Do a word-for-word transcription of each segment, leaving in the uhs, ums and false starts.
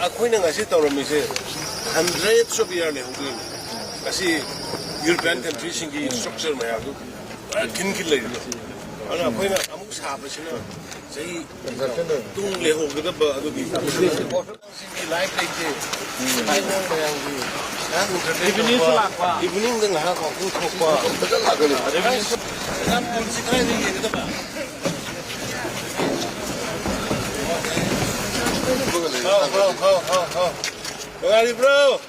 ꯑꯩꯈꯣꯏꯅ ꯉꯁꯤ ꯇꯧꯔꯝꯃꯤꯁꯦ hundreds of year ꯂꯩꯍꯧꯗꯣꯏꯅꯤ꯫ ꯉꯁꯤ European countryꯁꯤꯡꯒꯤ structure ꯃꯌꯥꯝꯗꯨ ꯄꯨꯔꯥ ꯈꯤꯟ ꯈꯤꯟ ꯂꯩꯔꯤꯅꯤ꯫ ꯑꯗꯨꯅ ꯑꯩꯈꯣꯏꯅ ꯑꯃꯨꯛ ꯁꯥꯕꯁꯤꯅ ꯆꯍꯤ ꯇꯨꯡ ꯂꯩꯍꯧꯒꯗꯕ ꯑꯗꯨꯒꯤ ꯁꯤꯒꯤ life ꯂꯩꯇꯦ꯫ ꯊꯥꯏꯅ ꯃꯌꯥꯝꯒꯤ ꯉꯥꯏꯍꯥꯛ entertain ꯇꯧꯕ, eveningꯗ ꯉꯥꯏꯍꯥꯛ walking ꯊꯣꯛꯄ꯫ ꯌꯥꯝ ꯄꯨꯟꯁꯤ ꯈꯔ ꯌꯦꯡꯒꯗꯕ꯫ ꯍꯥꯎ, ꯍꯥꯎ, ꯍꯥꯎ, ꯍꯥꯎ, ꯍꯥꯎ꯫ ꯅꯨꯡꯉꯥꯏꯔꯤꯕ꯭ꯔꯣ?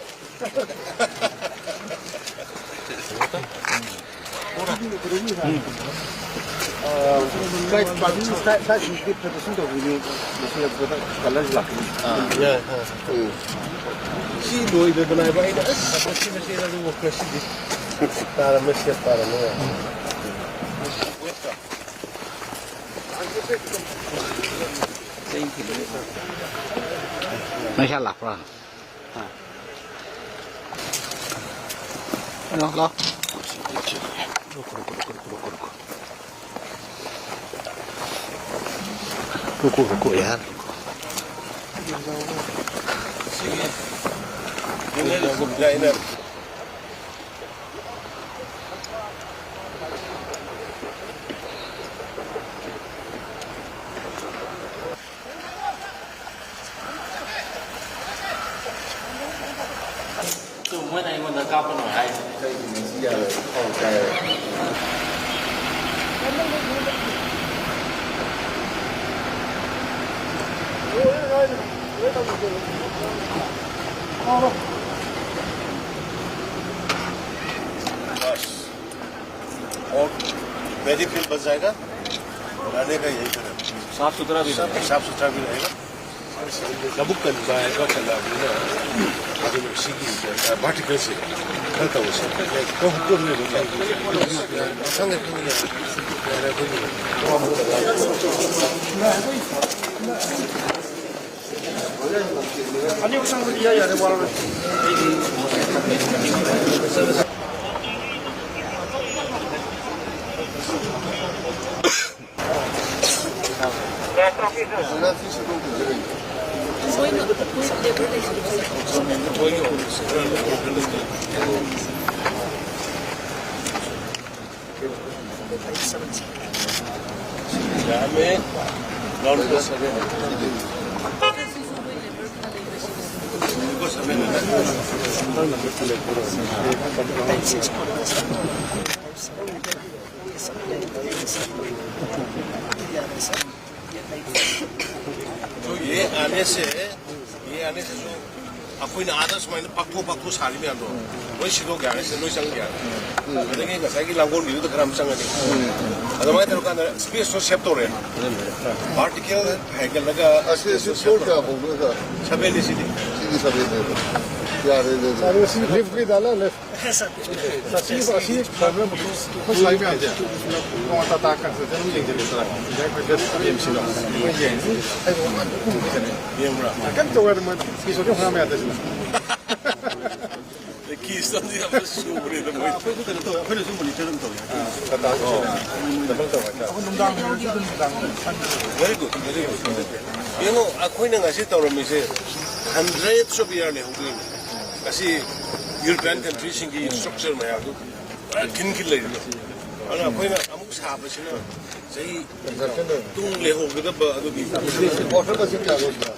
ꯁꯤ ꯂꯣꯏꯗꯗꯅ ꯍꯥꯏꯕ ꯑꯩꯅ, ꯑꯁ, ꯃꯁꯤ ꯃꯆꯦꯗ ꯑꯗꯨꯝ ꯉꯁꯤꯗꯤ ꯇꯥꯔꯝꯃꯦ, ꯁꯦꯞ ꯇꯥꯔꯝꯃꯦ꯫ ꯃꯩꯁꯥ ꯂꯥꯛꯄ꯭ꯔꯥ? ꯂꯥꯛꯑꯣ, ꯂꯥꯛꯑꯣ꯫ रुको, रुको यार। ꯃꯣꯏꯅ ꯑꯩꯉꯣꯟꯗ ꯀꯥꯞꯄꯅꯣ ꯍꯥꯏꯁꯤꯅꯦ꯫ ꯀꯩꯒꯤꯅꯣ ꯁꯤ ꯌꯥꯔꯣꯏ? ꯑꯧ, ꯇꯥꯏꯌꯦ꯫ और मेरी फील्ड बच जाएगा, रहने का यही करें। साफ सुथरा भी सब रहेगा। साफ सुथरा भी रहेगा। ꯂꯧꯕꯨꯛ ꯀꯟꯕ ꯍꯥꯏꯕ ꯀꯜꯂꯛꯑꯕꯅꯤꯅ, ꯑꯗꯨꯅ ꯁꯤꯒꯤ verticalꯁꯦ ꯈꯔ ꯇꯧꯔꯁꯦ꯫ ꯈꯪꯉꯦ, ꯈꯪꯉꯦ, ꯌꯥꯔꯦ꯫ ꯌꯥꯔꯦ, ꯑꯩꯈꯣꯏꯒꯤ꯫ ꯑꯅꯤ ꯑꯍꯨꯝ ꯆꯪꯕꯗꯤ ꯏꯌꯥ ꯌꯥꯔꯦ, ꯋꯥꯔꯔꯣꯏ꯫ तो ये आने से, ये आने से जो ꯑꯩꯈꯣꯏꯅ ꯑꯥꯗ ꯁꯨꯃꯥꯏꯅ ꯄꯥꯛꯊꯣꯛ ꯄꯥꯛꯊꯣꯛ ꯁꯥꯔꯤ ꯃꯌꯥꯝꯗꯣ ꯂꯣꯏ ꯁꯤꯗꯣꯛ ꯌꯥꯔꯦ, ꯁꯤꯗ ꯂꯣꯏ ꯆꯪ ꯌꯥꯔꯦ꯫ ꯑꯗꯒꯤ ꯉꯁꯥꯏꯒꯤ ꯂꯥꯡꯒꯣꯜꯒꯤꯗꯨꯗ ꯈꯔ ꯑꯃ ꯆꯪꯉꯅꯤ꯫ ꯑꯗꯨꯃꯥꯏꯅ ꯇꯧꯔꯀꯥꯟꯗ ꯁ꯭ꯄꯦꯁꯇꯣ ꯁꯦꯞ ꯇꯧꯔꯦ꯫ ꯚꯥꯔꯇꯤꯀꯦꯜ ꯍꯥꯏꯒꯠꯂꯒ ꯑꯁꯤ, ꯑꯁꯤ ꯁ꯭ꯄꯦꯁꯇꯣ ꯁꯦꯞ ꯐ꯭ꯂꯣꯔ ꯇꯧꯔꯦ꯫ ꯀꯌꯥ ꯐꯥꯎꯅꯣ, ꯁꯥꯔ? ꯁꯚꯦꯟꯅꯤ ꯁꯤꯗꯤ꯫ ꯁꯤꯗꯤ ꯁꯚꯦꯟꯅꯦꯕ꯫ ꯌꯥꯔꯦꯅꯦ ꯑꯗꯨꯗꯤ꯫ ꯁꯥꯔ, ꯁꯤ ꯂꯤꯐꯀꯤ ꯗꯥꯂꯥ ꯂꯤꯐ꯫ ꯑꯁꯤ, ꯑꯁꯤ ꯐꯔꯅꯕ ꯑꯩꯈꯣꯏ ꯁ꯭ꯋꯥꯏ ꯃꯌꯥꯝꯁꯦ ꯇꯣꯉꯥꯟ ꯇꯥꯇꯥ ꯀꯟꯁꯜꯇꯦꯟ ꯑꯃ ꯌꯦꯡꯁꯤꯜꯂꯦ ꯁꯥꯔ꯫ ꯑꯦꯝ ꯁꯤꯗꯣ ꯑꯩꯈꯣꯏ ꯌꯦꯡꯉꯦ꯫ ꯌꯦꯡꯕ꯭ꯔꯥ? ꯀꯟꯅ ꯇꯧꯋꯦ ꯑꯗꯨ ꯃꯣꯏ ꯀꯤꯁꯣꯗꯤ ꯍꯣꯠꯅꯕ ꯌꯥꯗꯦ ꯁꯤꯅ꯫ ꯑꯗꯩ ꯀꯤꯁꯇꯣꯟꯗꯤ ꯌꯥꯝꯅ ꯁꯨꯕꯅꯦ ꯑꯗꯨ ꯃꯣꯏ꯫ ꯑꯩꯈꯣꯏꯁꯨ ꯀꯩꯅꯣ ꯇꯧꯋꯦ, ꯑꯩꯈꯣꯏꯅꯁꯨ ꯃꯣꯅꯤꯇꯔ ꯑꯗꯨꯝ ꯇꯧꯋꯦ꯫ ꯑꯥ, ꯇꯥꯇꯥꯁꯨ ꯗꯕꯜ ꯇꯧꯋꯦ꯫ ꯑꯩꯈꯣꯏ ꯅꯨꯡꯗꯥꯡ ꯑꯣꯏꯔꯁꯨ ꯑꯗꯨꯝ ꯅꯨꯡꯗꯥꯡ ꯈꯟꯕ꯫ Very good, very good. ꯌꯦꯡꯉꯣ, ꯑꯩꯈꯣꯏꯅ ꯉꯁꯤ ꯇꯧꯔꯝꯃꯤꯁꯦ hundreds of year ꯂꯩꯍꯧꯗꯣꯏꯅꯤ꯫ ꯉꯁꯤ ꯌꯨꯔꯣꯄꯤꯌꯥꯟ ꯀꯟꯇ꯭ꯔꯤꯁꯤꯡꯒꯤ ꯏꯟꯐ꯭ꯔꯥꯁ꯭ꯇ꯭ꯔꯛꯆꯔ ꯃꯌꯥꯝꯗꯨ ꯄꯨꯔꯥ ꯊꯤꯟꯈꯤ ꯂꯩꯔꯤꯅꯤ꯫ ꯑꯗꯨꯅ ꯑꯩꯈꯣꯏꯅ ꯑꯃꯨꯛ ꯁꯥꯕꯁꯤꯅ ꯆꯍꯤ ꯇꯨꯡ ꯂꯩꯍꯧꯒꯗꯕ ꯑꯗꯨꯒꯤ ꯃꯣꯇꯣꯔ ꯃꯁꯤꯡ ꯀꯌꯥꯅꯣ ꯁꯤꯗ?